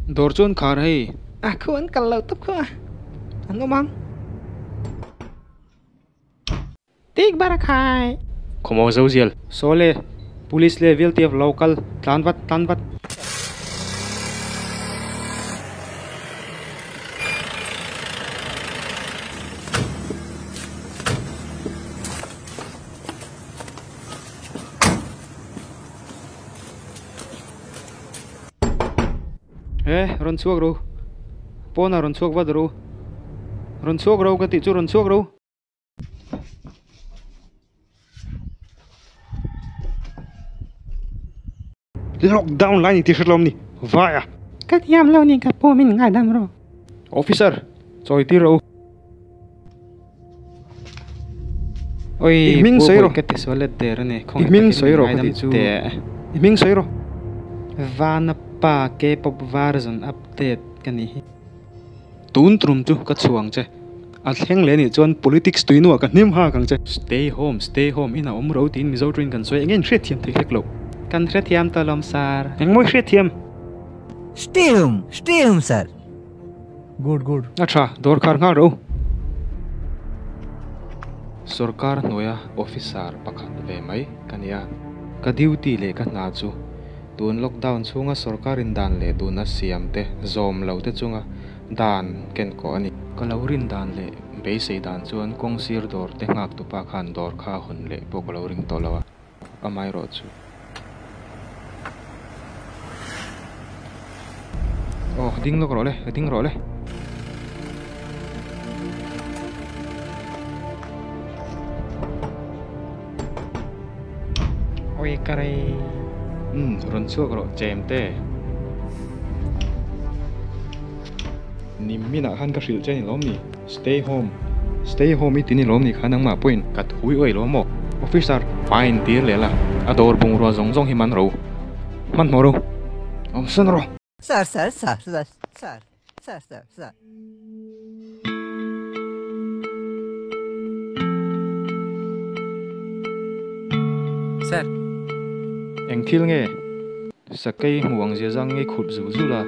Dawr chu an khar hei. A khu an kal lo tawp khu a, an awm ang. Tik bar a khai. Khawmaw zo zial. Sawle, Police leh VLTF lo kal, tlan vat, tlan vat. He, rawn chhuak ro. Pawnah rawn chhuak vat ro. Rawn chhuak ro ka tih chu rawn chhuak ro. Lockdown lai ni tih hre lawm ni vai a. Ka thiam lo ni ka pawm in ngaidam rawh. Officer, chawi tir rawh u. Oi, I hming sawi rawh. Ka ti sual let der a ni. I hming sawi rawh ka tih chu. I hming sawi rawh. Vana pa K-pop version update ka nih hi. Tun trum chu ka chhuang che. A thleng leh nih chuan politics tuinuah ka hnim hak ang che. Stay home, stay home, inah awm ro tiin Mizo train kan sawi eng nge hriatthiam thei hlek lo. Kan hrethiam tawh lawm sir. Engmawi hriatthiam? Stay home, stay home sir. Good, good. A tha, dawr khar nghal ro. Sorkar hnuaia officer pakhat ve mai ka nia. Ka duty leh ka hna chu tun lockdown chhunga sorkarin dan leh dun a siam te zawm lo te chunga dan ken kawh a ni. Ka lo rin dan leh beisei dan chuan kawng sir dawr te nghak tupa khan dawr kha hawn leh pawh ka lo ring tawh lo a, amaherawh chu. Aw, ding lawk rawh le, ding rawh le. Oi ka rei. Umm, rawn chhuak rawh chem te. Nim minah khan ka hrilh che ni lawm ni? Stay home, stay home i ti ni lawm ni kha nangmah pawhin ka thui uai lo maw? Officer, fine tir leh la, a dawr bungrua zawng zawng hi man ro. Hmanhmawh ro. Awmsan rawh. Sir, sir, sir, sir, sir, sir, sir, sir. Sir. Eng thil nge? Sakei hmuh ang zia zang nge khup zul zul a?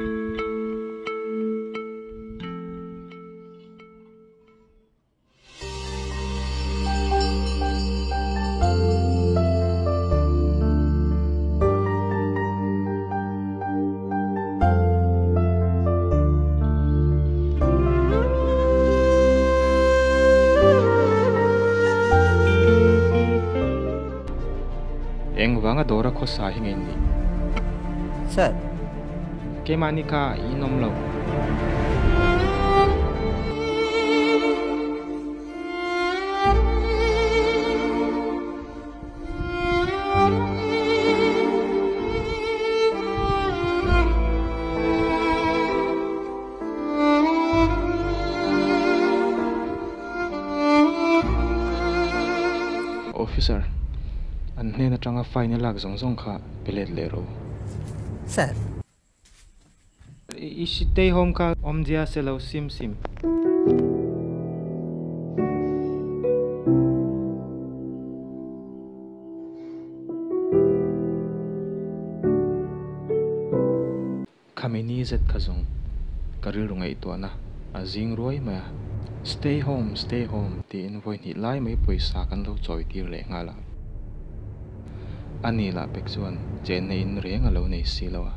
Engvanga dawra khawsa hi ngei ni? Sir. Keimahni kha in awm lo. Officer, an hnen atanga fine a lak zawng zawng kha pe let leh rawh u. Sir. I stay home kha awmzia se lo sim sim. Khami ni zet kha zawng ka rilru ngaihtuahna a zing ruai mai a. Stay home, stay home tiin vawi hnih lai mai pawisa kan lo chawi tir leh nghal a. A ni lah pek chuan chenna in reng a lo nei si lo a.